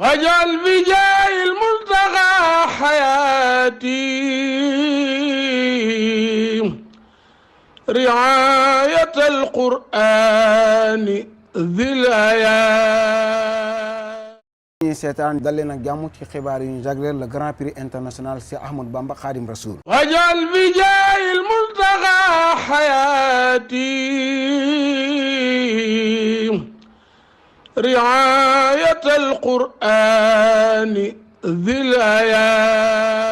wajal bi jaayil muntaqa xayaati riaayatal qur'aani zil hayaat. ñi seetaan dal leen ak jàmm ci xibaar yi ñu jagleel le grand prix international Cheikh Ahmadou Bamba Khadim Rasoul. wajal bi jaayil muntaqa xayaati riaayatal qur'aani zil hayaat.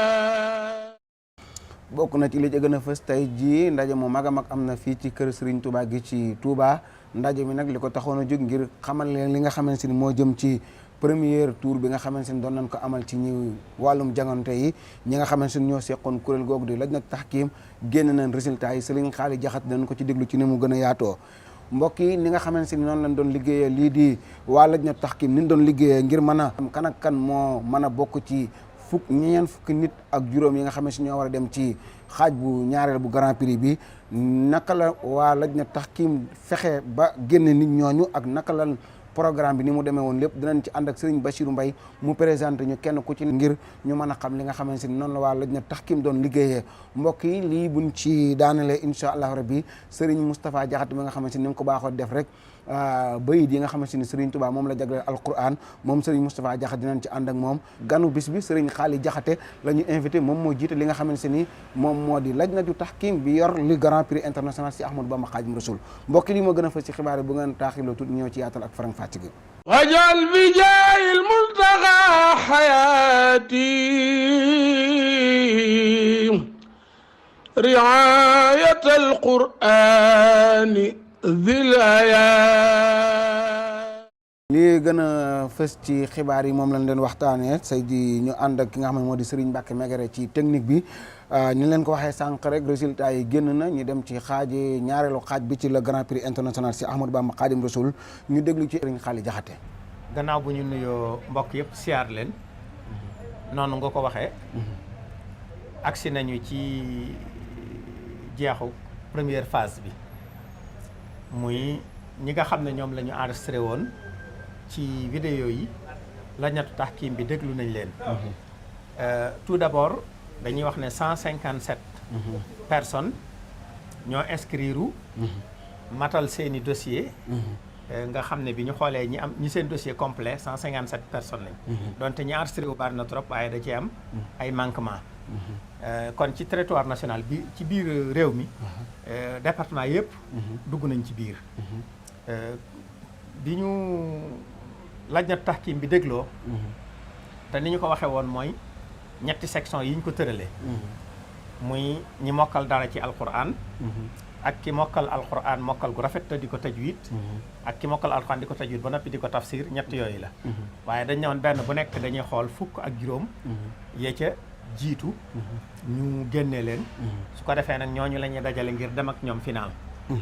bokk na ci li ci gën a fës tey jii ndaje mu mag a mag am na fii ci kër Serigne Touba gi ci Touba ndaje mi nag li ko taxoon a jóg ngir xamal leen li nga xamante ni moo jëm ci premier tour bi nga xamante ni doon nañ ko amal ci ñi wàllum jangante yi ñi nga xamante ni ñoo seqoon kuréel googu di laj nag tahkim génn nañ résultat yi Serigne Xaali Jaxate nañ ko ci déglu ci ni mu gën a yaatoo. mbokk yi ni nga xamante ni noonu lañ doon liggéeyee lii di waa laj na tahkim ni ñu doon liggéeyee ngir mën a kan ak kan moo mën a bokk ci ñeent fukki nit ak juróom yi nga xamante ni ñoo war a dem ci xaaj bu ñaareel bu grand prix bi naka la waa laj na tahkim fexe ba génne nit ñooñu ak naka la programme bi ni mu demee woon lépp dinañ ci ànd ak Serigne Bassirou Mbaye mu présenté ñu kenn ku ci ngir ñu mën a xam li nga xamante ni noonu la waa laj na tahkim doon liggéeyee mbokk yi lii buñ ci daanalee incha allah rabbi Serigne Moustapha Diakhaté bi nga xamante ni mu ko baaxoo def rek bayit yi nga xamante ni Serigne Touba moom la jagleel alquran moom Serigne Moustapha Diakhaté dinañ ci ànd ak moom ganu bis bi Serigne Xaali Jaxate la ñu invité moom moo jiite li nga xamante ni moom moo di lajnatu tahkim bi yor li grand prix international si Ahmadou Bamba Xaadimu Rasuul mbokki li moo gën a fës ci xibaar yi bu ngeen taaxiloo tuuti ñëw ci yaatal ak faram fàcc gi wajal bi jaayil muntaqa xayaati riaayatal qur'aani zil hayaat. lii gën a fës ci xibaar yi moom lañ leen waxtaanee say di ñu ànd ak ki nga xam ne moo di Serigne Mbacke Megere ci technique bi ñu leen ko waxee sànq rek résultat yi génn na ñu dem ci ñaareelu xaaj bi ci le grand prix international si Ahmadou Bamba Khadim Rasoul ñu déglu ci Serigne Xaali Jaxate. gannaaw bu ñu nuyoo mbokk yëpp siyaar leen noonu nga ko waxee agsi nañu ci jeexu première phase bi muy ñi nga xam ne ñoom la ñu enregistré woon ci vidéo yi lajnatu tahkim bi déglu nañ leen tout d'abord dañuy wax ne 157 personnes ñoo inscrire matal seeni dossier nga xam ne bi ñu xoolee ñi seen dossier complet 157 personnes lañ donte ñi enregistré wu bari na trop waaye da ci am ay manquement kon ci territoire national bi ci biir réew mi département yëpp dugg nañ ci biir bi ñu lajnatu tahkim bi dégloo te ni ñu ko waxee woon mooy ñetti section yi ñu ko tëralee muy ñi mokkal dara ci alquran ak ki mokkal alquran mokkal gu rafet te di ko tajwid ak ki mokkal alquran di ko tajwid ba noppi di ko tafsir ñett yooyu la waaye dañ ñëwoon benn bu nekk dañuy xool fukk ak juróom yee ca jiitu ñu génnee leen su ko defee nag ñooñu la ñuy dajale ngir dem ak ñoom final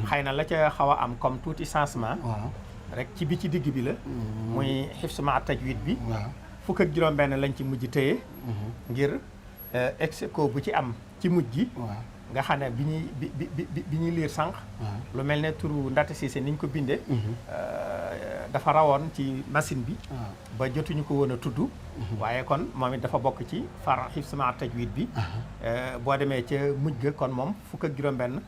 xëy na la ca xaw a am comme tuuti changement rek ci bi ci digg bi la muy xifs ma tajwid bi fukk ak juróom benn lañ ci mujj téye ngir ex-aequo bu ci am ci mujj gi nga xam ne bi ñuy liir sànq lu mel ne turu Ndate Cissé ni ñu ko bindee dafa rawoon ci machine bi ba jotuñu ko woon a tudd waaye kon moom it dafa bokk ci far hifz ma tajwid bi boo demee ca mujj ga kon moom fukk ak juróom-benn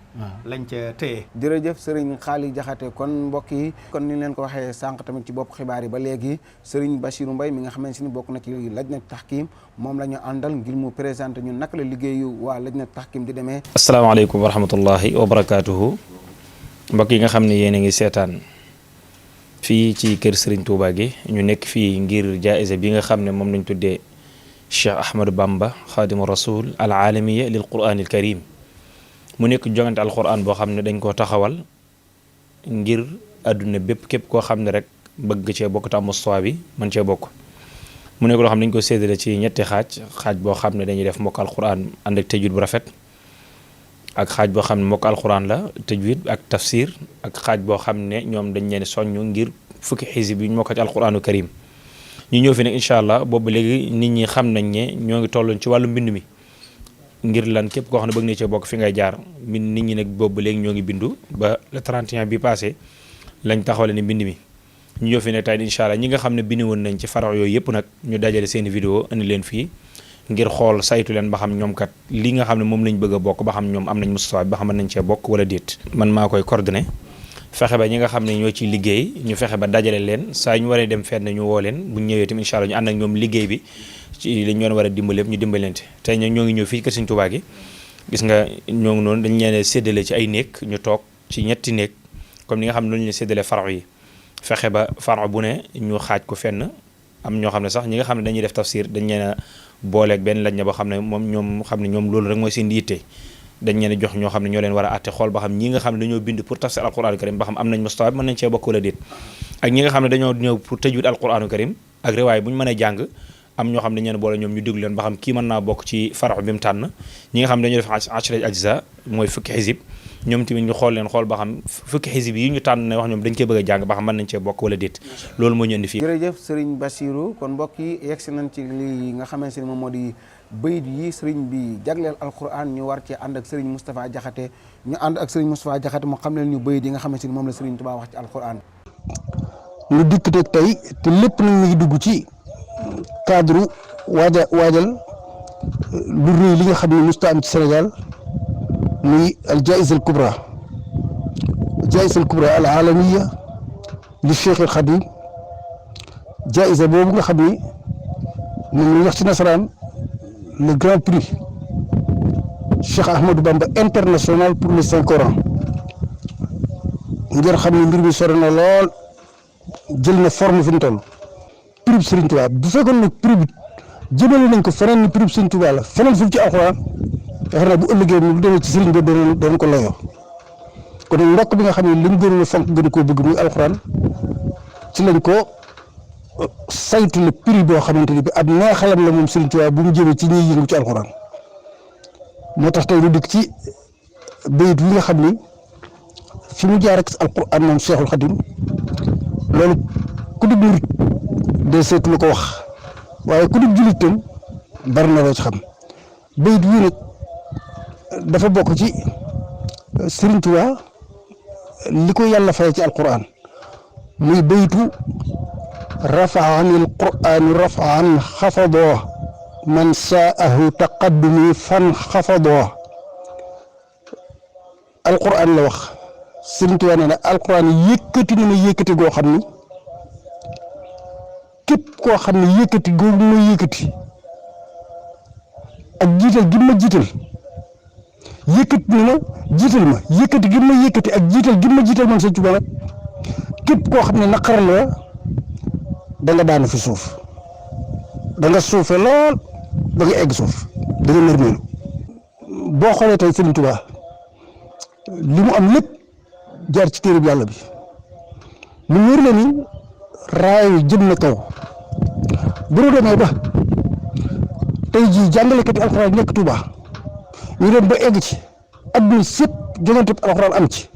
lañ ca téye. jërëjëf Serigne Xaali Jaxate kon mbokk yi kon ni leen ko waxee sànq tamit ci bopp xibaar yi ba léegi Serigne Bassirou Mbaye mi nga xamante ni bokk na ci lajnatu tahkim moom la ñu àndal ngir mu présenté ñun naka la liggéeyu waa lajnatu tahkim di demee. asalaamaaleykum wa rahmatullahi wa barakaatuhu mbokk yi nga xam ne yéen a ngi seetaan fii ci kër Serigne Touba gi ñu nekk fii ngir jaayisa bi nga xam ne moom lañ tuddee Cheikh Ahmadou Bamba Khadimu Rasoul al alamiya lil Qur'an al Karim mu nekk jongante alquran boo xam ne dañ koo taxawal ngir àdduna bépp képp koo xam ne rek bëgg cee bokk te am mustawa bi mën cee bokk mu nekk loo xam ne dañ ko séddale ci ñetti xaaj boo xam ne dañuy def mbokk alquran ànd ak tajwid bu rafet ak xaaj boo xam ne mbokk alquran la tajwid ak tafsir ak xaaj boo xam ne ñoom dañ leen soññu ngir fukki xisib yi ñu mokk ci alquranu karim ñu ñëw fi nag incha allah boobu léegi nit ñi xam nañ ne ñoo ngi tolloon ci wàllu mbind mi ngir lan képp koo xam ne bëgg na cee bokk fi ngay jaar nit ñi nag boobu léegi ñoo ngi bindu ba le 31 bi passé lañ taxawale ni mbind mi ñu ñëw fi ne tey incha allah ñi nga xam ne bindi woon nañ ci farax yooyu yëpp nag ñu dajale seeni vidéo indi leen fii ngir xool saytu leen ba xam ñoom kat li nga xam ne moom lañ bëgg a bokk ba xam ñoom am nañ Moustapha bi ba xam mën nañ cee bokk wala déet. man maa koy coordonné fexe ba ñi nga xam ne ñoo ciy liggéey ñu fexe ba dajale leen saa ñu waree dem fenn ñu woo leen bu ñu ñëwee tamit incha allah ñu ànd ak ñoom liggéey bi ci li ñu leen war a dimbale ñu dimbalante tey ñoo ngi ñëw fii kër Sëriñ Tuubaa gi gis nga ñoo ngi noonu dañ leen séddale ci ay néeg ñu toog ci ñetti néeg comme ni nga xam ne noonu ñu séddale farax yi fexe ba farax bu ne ñu xaaj ko fenn am ñoo xam ne sax ñi nga xam ne dañuy def tafsir dañ leen a booleeg benn lañ na boo xam ne ñoom xam ne ñoom loolu rek mooy seen yitte dañ leen a jox ñoo xam ne ñoo leen war a àtte xool ba xam ñi nga xam ne dañoo bind pour tafsir alquranu karim ba xam am nañ mustawa mën nañ cee bokk wala déet ak ñi nga xam ne dañoo ñëw pour tajwid alquranu karim ak riwaay bu ñu mënee jàng am ñoo xam ne dañ leen boole ñoom ñu déglu leen ba xam kii mën naa bokk ci farax bi mu tànn ñi nga xam ne dañoo def ashraj ajza mooy fukki xisib ñoom tamit ñu xool leen xool ba xam fukki xisib yi ñu tànn ne wax ñoom dañ koy bëgg a jàng ba xam mën nañ cee bokk wala déet loolu moo ñu indi fii. jërëjëf Serigne Bassirou kon mbokk yi yegsi nañ ci li nga xamante ne moom moo di bayit yi Serigne bi jagleel alquran ñu war cee ànd ak Serigne Moustapha Diakhaté ñu ànd ak Serigne Moustapha Diakhaté mu xam leen ñu bayit yi nga xamante ni moom la Serigne Touba wax ci alquran. ñu dikk teg tey te lépp nag mi ngi dugg ci cadre waajal lu rëy li nga xam ne musta am ci Sénégal muy al jaiza al kubra al alamiya li Cheikh al Khadim jaiza boobu nga xam ni moom la wax ci nasaraan le grand prix Cheikh Ahmadou Bamba international pour le Saint Coran ngeen xam ne mbir mi sore na lool jël na forme fi mu toll prix Serigne Touba bu fekkoon ne prix bi jëmale nañ ko feneen ni prix Serigne Touba la feneen fi ci alxuraan yaakaar naa bu ëllëgee mu demee ci Serigne bi doon ko layoo kon ndokk bi nga xam ne li mu gënoon a fonk gën koo bëgg muy alxuraan ci lañ ko saytu le prix boo xamante ni bi ab neexalam la moom Serigne Touba bu mu jëmee ci ñiy yëngu ci alxuraan moo tax tey lu dikk ci bayit yi nga xam ni fi mu jaar ak alxuraan moom Cheikhul Khadim loolu ku dib murit de seetu lu ko wax waaye ku dib jullit tam bari na loo ci xam bayit wi nag dafa bokk ci Serigne Touba li ko yàlla fay ci alquran muy baytu rafaani alquranu rafaan xafadoo man saahu taqaddumi fan xafadoo alquran la wax Serigne Touba nee na alquran yëkkati na ma yëkkati goo xam ni képp koo xam ne yëkkati googu ma yëkkati ak jiital gi ma jiital yëkkati na ma jiital ma yëkkati gi ma yëkkati ak jiital gi ma jiital man Serigne Touba nag képp koo xam ne naqaral la da nga daanu fi suuf da nga suufe lool da nga egg suuf da nga nërmeelu boo xoolee tey Serigne Touba li mu am lépp jaar ci téere bi yàlla bi mu wér la ni raay jëm na kaw bu ñu demee ba tey jii jàngalekati alxuraan nekk Touba ñu dem ba egg ci adduna sépp jongante alxuraan am ci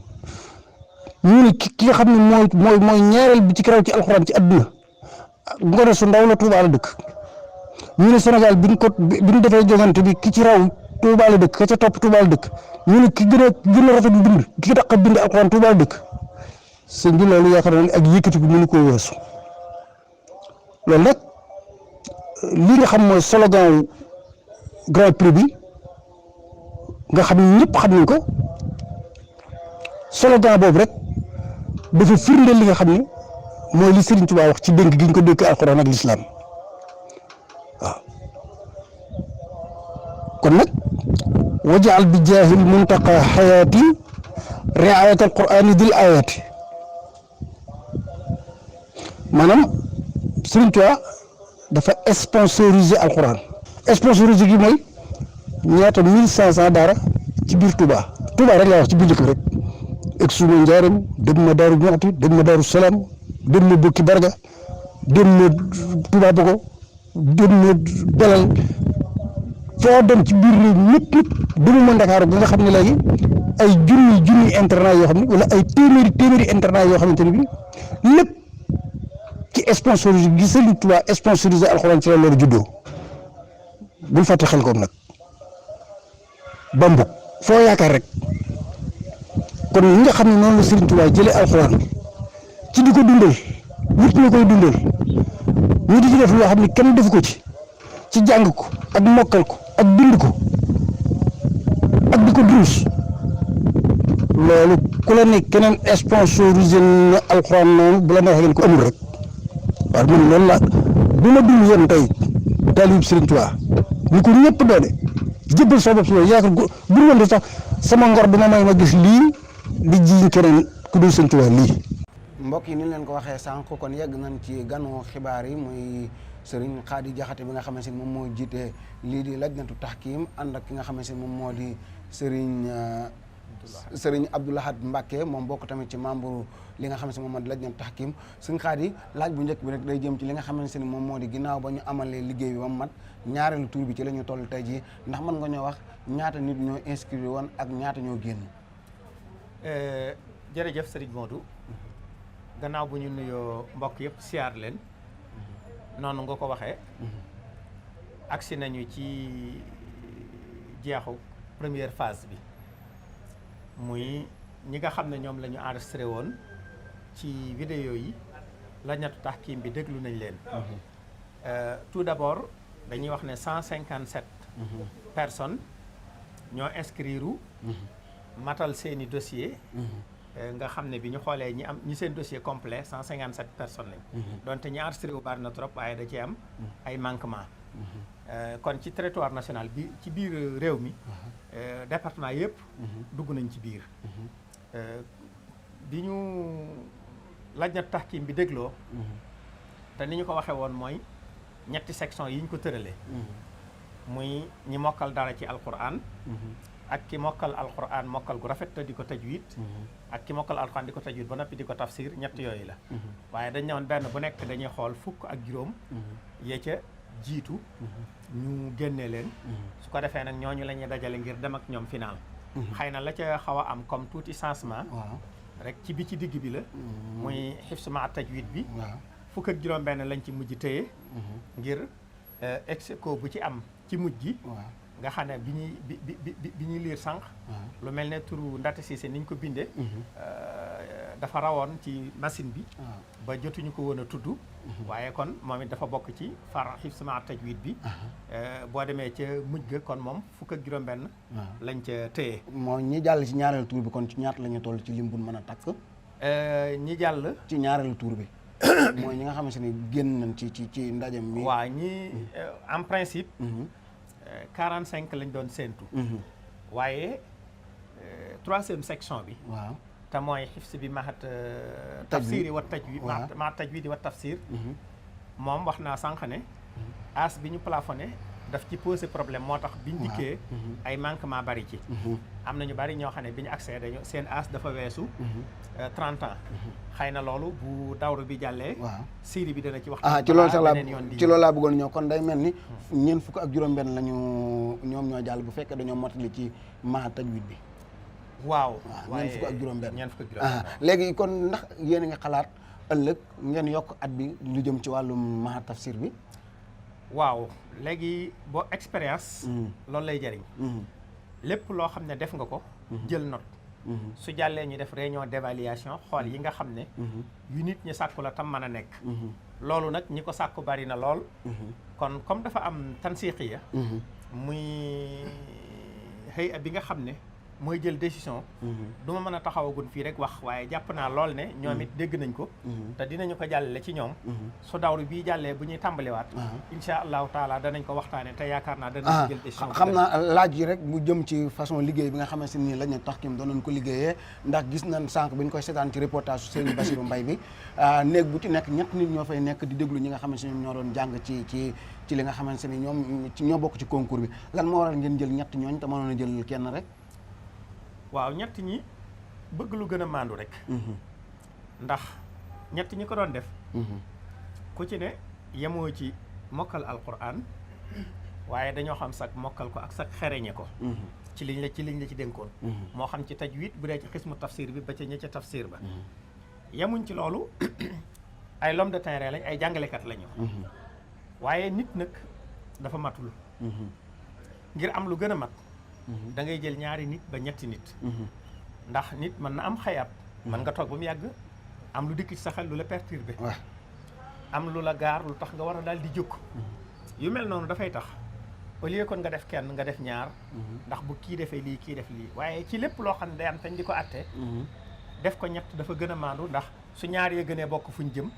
ñu ne ki nga xam ne mooy ñaareel bi ci karaw ci alxuraan ci adduna ngone su ndaw la Touba la dëkk ñu ne Sénégal bi ñu defee jongante bi ki ci raw Touba la dëkk ka ca topp Touba la dëkk ñu ne ki gën a rafet bind ki daq bind alxuraan Touba la dëkk sëñ bi loolu yaakaar naa ne ak yëkkati bi mënu koo weesu loolu nag li nga xam mooy slogan grand prix bi nga xam ne ñëpp xam nañ ko slogan boobu rek dafa firndeel li nga xam ne mooy li Serigne Touba wax ci dénk gi ñu ko dénk alxuraan ak lislaam waaw kon nag wajaal bi jaahil muntaqa xayaati riayat alqurani dil ayati maanaam Serigne Touba dafa sponsorisé alxuraan sponsorisé gi mooy ñaata 1500 daara ci biir Touba rek laa wax ci biir dëkk rek egg suma Njaareem dem na Daaru Muxti dem na Daaru Salaam dem na Bokki Barga dem na Touba Bogo dem na Belal foo dem ci biir réew ñëpp demuma Ndakaaru ba nga xam ne léegi ay junni internat yoo xam ne wala ay téeméeri internat yoo xamante ne bi lépp ci sponsorisé gi Serigne Touba sponsorisé alxuraan ci la loolu juddoo bul fàtte xel koom nag bambuk foo yaakaar rek kon ñi nga xam ne noonu la Serigne Touba jëlee alxuraan ci di ko dundal wut ñu koy dundal ñu di ci def loo xam ne kenn defu ko ci jàng ko ak mokkal ko ak bind ko ak di ko duus loolu ku la ne keneen sponsorisé na alxuraan noonu bu la neexee ngeen ko amul rek waaw man loolu la bu ma dul woon tey taalib Sëriñ Tuubaa ni ko ñëpp doone jébbal sa bopp si loolu yaakaar bu dul woon sax sama ngor dama may ma gis lii di jiiñ keneen ku dul Sëriñ Tuubaa lii. mbokk yi ni leen ko waxee sànq kon yegg nañ ci ganu xibaar yi muy Serigne Khady Diakhaté bi nga xamante ni moom moo jiite lii di lajnatu tahkim ànd ak ki nga xamante ni moom moo di Serigne Abdou Lahad Mbacké moom bokk tamit ci membre li nga xamante ni moom moo di lajnatu tahkim Serigne Khady laaj bu njëkk bi rek day jëm ci li nga xamante ni moom moo di ginnaaw ba ñu amalee liggéey bi ba mu mat ñaareelu tour bi ci la ñu toll tey jii ndax mën nga ñoo wax ñaata nit ñoo inscrire woon ak ñaata ñoo génn. jërëjëf Serigne Modou. gannaaw bu ñu nuyoo mbokk yëpp siyaar leen noonu nga ko waxee agsi nañu ci jeexu première phase bi muy ñi nga xam ne ñoom la ñu enregistré woon ci vidéo yi lajnatu tahkim bi déglu nañ leen tout d'abord dañuy wax ne 157 personnes ñoo inscrire matal seeni dossier nga xam ne bi ñu xoolee ñi seen dossier complet 157 personnes lañ donte ñi enregistré wu bari na trop waaye da ci am ay manquement kon ci territoire national bi ci biir réew mi département yëpp dugg nañ ci biir bi ñu lajnatu tahkim bi dégloo te ni ñu ko waxee woon mooy ñetti section yi ñu ko tëralee muy ñi mokkal dara ci alquran ak ki mokkal alquran mokkal gu rafet te di ko tajwid ak ki mokkal alquran di ko tajwid ba noppi di ko tafsir ñett yooyu la waaye dañ ñëwoon benn bu nekk dañuy xool fukk ak juróom yee ca jiitu ñu génnee leen su ko defee nag ñooñu la ñuy dajale ngir dem ak ñoom final xëy na la ca xaw a am comme tuuti changement rek ci bi ci digg bi la muy hifz ma tajwid bi fukk ak juróom benn lañ ci mujj téye ngir exco bu ci am ci mujj gi nga xam ne bi ñuy liir sànq lu mel ne turu Ndate Cissé ni ñu ko bindee dafa rawoon ci machine bi ba jotuñu ko woon a tudd waaye kon moom it dafa bokk ci far hifz ma tajwid bi boo demee ca mujj ga kon moom fukk ak juróom benn lañ ca téye moo ñi jàll ci ñaareelu tour bi kon ci ñaata la ñu toll ci lim bu mën a takk ñi jàll ci ñaareelu tour bi mooy ñi nga xamante ni génn nañ ci ndajem mi waaw ñi en principe 45 lañ doon séentu waaye troisième section bi waaw te mooy hifz bi mahat tafsir yi wa tajwid ma tajwid wa tafsir moom wax naa sànq ne as bi ñu plafonné daf ci posé problème moo tax biñ dikkee ay manquement bari ci am na ñu bari ñoo xam ne bi ñu accès dañu seen as dafa weesu 30 ans xëy na loolu bu dawru bi jàllee série bi dana ci wax ci loolu sax laa ci loolu laa bëggoon ñëw kon day mel ni ñeent fukk ak juróom-benn lañu ñoom ñoo jàll bu fekkee dañoo mottali ci ma tajwid bi waaw ñeent fukk ak juróom-benn ñeent fukk ak juróom-benn léegi kon ndax yéen a ngi xalaat ëllëg ngeen yokk at bi lu jëm ci wàllum ma tafsir bi waaw léegi boo expérience loolu lay jariñ lépp loo xam ne def nga ko jël note su jàllee ñu def réunion d'évaluation xool yi nga xam ne yu nit ñi sàkku la tam mën a nekk loolu nag ñi ko sàkku bari na lool kon comme dafa am tansiqiya muy xëy bi nga xam ne mooy jël décision du ma mën a taxawagun fii rek wax waaye jàpp naa lool ne ñoom it dégg nañ ko te dinañu ko jàllale ci ñoom su dawru bii jàllee bu ñuy tàmbaliwaat insha allahu taala danañ ko waxtaane te yaakaar naa danañ jël décision xam naa laaj yi rek mu jëm ci façon liggéey bi nga xamante ni lañ tahkim doon nañ ko liggéeyee ndax gis nañ sànq bi ñu koy seetaan ci reportage su Serigne Bassirou Mbaye bi néeg bu ci nekk ñett nit ñoo fay nekk di déglu ñi nga xamante ni ñoom ñoo doon jàng ci li nga xamante ni ñoo bokk ci concours bi lan moo waral ngeen jël ñett ñooñ te mënoon a jël kenn rek waaw ñett ñi bëgg lu gën a maandu rek ndax ñett ñi ko doon def ku ci ne yemoo ci mokkal alquran waaye dañoo xam sax mokkal ko ak sax xereñe ko ci liñ la ci dénkoon moo xam ci tajwid bu dee ci xismu tafsir bi ba ca ña ca tafsir ba yemuñ ci loolu ay l'homme de terrain lañ ay jàngalekat lañu waaye nit nag dafa matul ngir am lu gën a mat da ngay jël ñaari nit ba ñetti nit ndax nit mën na am xayaat mën nga toog ba mu yàgg am lu dikk ci sa xel lu la perturbé am lu la gaar lu tax nga war a daal di jóg yu mel noonu dafay tax au lieu kon nga def kenn nga def ñaar ndax bu kii defee lii kii def lii waaye ci lépp loo xam ne day am tañ di ko atte def ko ñett dafa gën a maandu ndax su ñaar yee gënee bokk fuñ jëm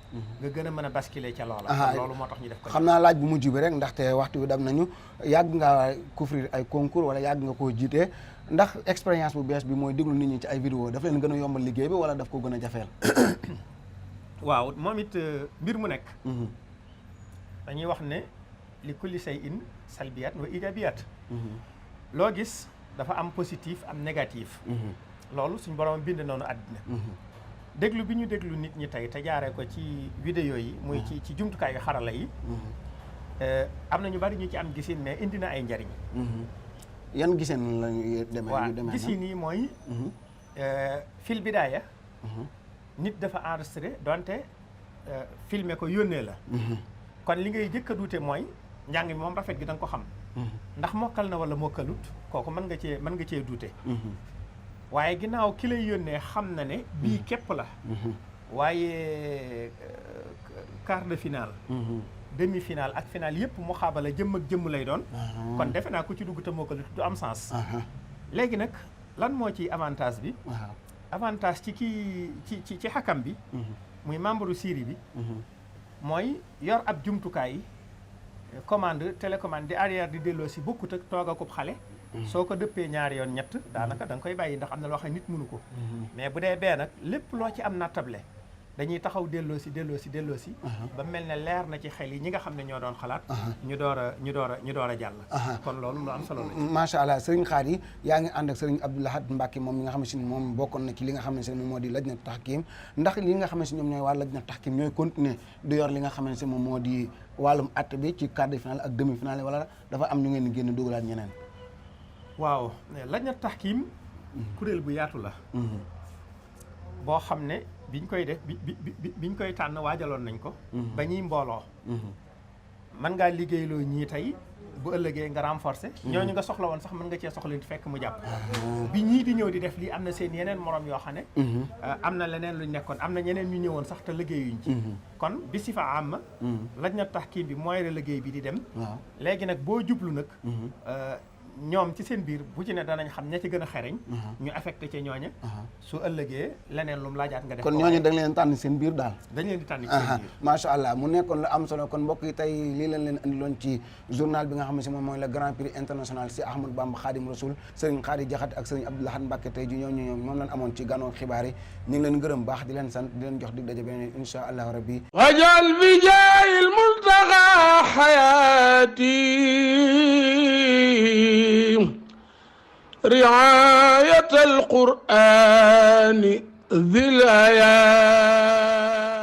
nga gën a mën a basculer ca loola loolu moo tax ñu def ko xam naa laaj bu mujj bi rek ndaxte waxtu bi dam nañu yàgg nga couvrir ay concours wala yàgg nga koo jiitee ndax expérience bu bees bi mooy déglu nit ñi ci ay vidéo daf leen gën a yombal liggéey bi wala daf ko gën a jafeel waaw moom it mbir mu nekk dañuy wax ne li kulli shay'in salbiyat wa ijabiyat loo gis dafa am positif am négatif loolu suñ borom bind noonu àddina déglu bi ñu déglu nit ñi tey te jaaree ko ci vidéo yi muy ci jumtukaayu xarala yi am na ñu bari ñu ci am gisin mais indi na ay njariñ yan giseen lañu demee waaw gisin yi mooy fil bidaaya nit dafa enregistré donte filmer ko yónnee la kon li ngay jëkk a duute mooy njàng mi moom rafet gi da nga ko xam ndax mokkal na wala mokkalut kooku mën nga cee duute waaye ginnaaw ki lay yónnee xam na ne bii képp la waaye quart de finale demi finale ak finale yëpp mu xaabala jëmm ak jëmm lay doon kon defe naa ku ci dugg te mokkalut du am sens léegi nag lan moo ci avantage bi avantage ci kii ci xakam bi muy membre série bi mooy yor ab jumtukaay commande télécommande di arrière di delloo si bokkut ak toog akub xale soo ko dëppee ñaari yoon ñett daanaka da nga koy bàyyi ndax am na loo xam ne nit mënu ko mais bu dee bee nag lépp loo ci am nattable dañuy taxaw delloo si ba mel ne leer na ci xel yi ñi nga xam ne ñoo doon xalaat ñu door a jàll kon loolu lu am solo la macha allah sëriñ Khady yaa ngi ànd ak sëriñ Abdou Lahad Mbacké moom mi nga xam ne si moom bokkoon na ci li nga xam ne si moom moo di lajnat tahkim ndax li nga xam ne si ñoom ñooy waa lajnat tahkim ñooy continuer di yor li nga xam ne si moom moo di wàllum atte bi ci quart de finale ak demi finale wala dafa am ñu ngeen di génn dugalaat ñeneen waaw lajnat tahkim kuréel bu yaatu la boo xam ne biñ koy def biñ koy tànn waajaloon nañ ko ba ñuy mbooloo mën ngaa liggéeyloo ñii tey bu ëllëgee nga renforcer ñooñu nga soxla woon sax mën nga cee soxla fekk mu jàpp bi ñii di ñëw di def lii am na seen yeneen morom yoo xam ne am na leneen luñ nekkoon am na ñeneen ñu ñëwoon sax te liggéeyuñ ci kon bi si fa am lajnat tahkim bi mooy liggéey bi di dem léegi nag boo jublu nag ñoom ci seen biir bu ci ne danañ xam ña ci gën a xereñ ñu affecté ca ñooña su ëllëgee leneen lu mu laajaat nga def kon ñooñu da nga leen tànn seen biir daal dañ leen di tànn ci seen biir macha allah mu nekkoon lu am solo kon mbokk yi tey lii leen andiloon ci journal bi nga xam ne si moom mooy le grand prix international si Ahmadou Bamba Khadim Rasoul Serigne Khady Diakhaté ak Serigne Abdou Lahad Mbacké tey ji ñoom moom lañ amoon ci ganoo xibaar yi ñu ngi leen gërëm baax di leen sant di leen jox dig daje beneen insha allahu rabbi wajal bi jaayil muntaqa hayati رعاية القرآن ذي الآيات